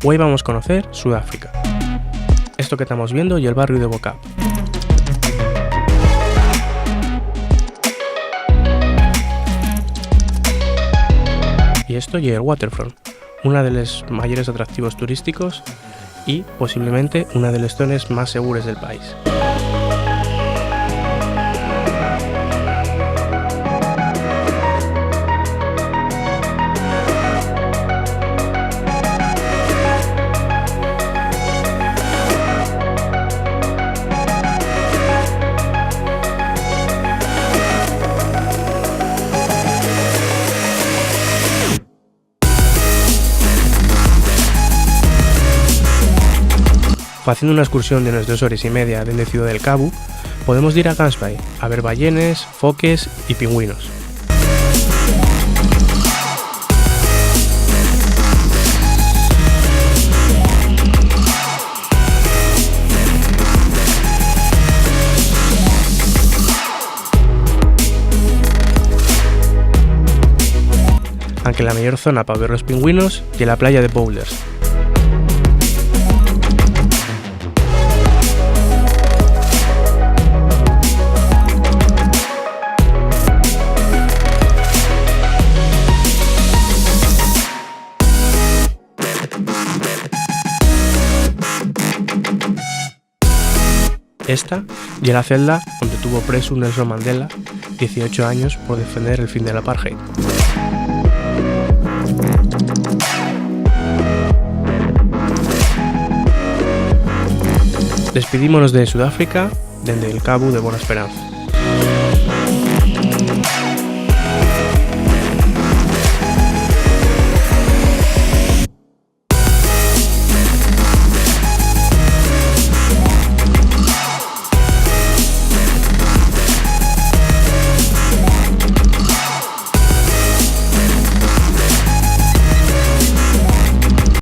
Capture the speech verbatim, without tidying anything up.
Güei vamos conocer Sudáfrica. Esto que tamos viendo ye el barriu de Bo Kap. Y esto ye el Waterfront, una de les mayores atractivos turísticos y posiblemente una de les zones más segures del país. Faciendo una escursión de unes dos hores y media dende Ciudá del Cabu, podemos dir a Gansbaé a ver ballenes, foques y pingüinos. Anque la meyor zona pa ver los pingüinos ye la playa de Boulders. Esta ye la celda onde tuvo presu Nelson Mandela dieciocho años por defender el fin del apartheid. Despidímonos de Sudáfrica dende el Cabu de Bona Esperanza.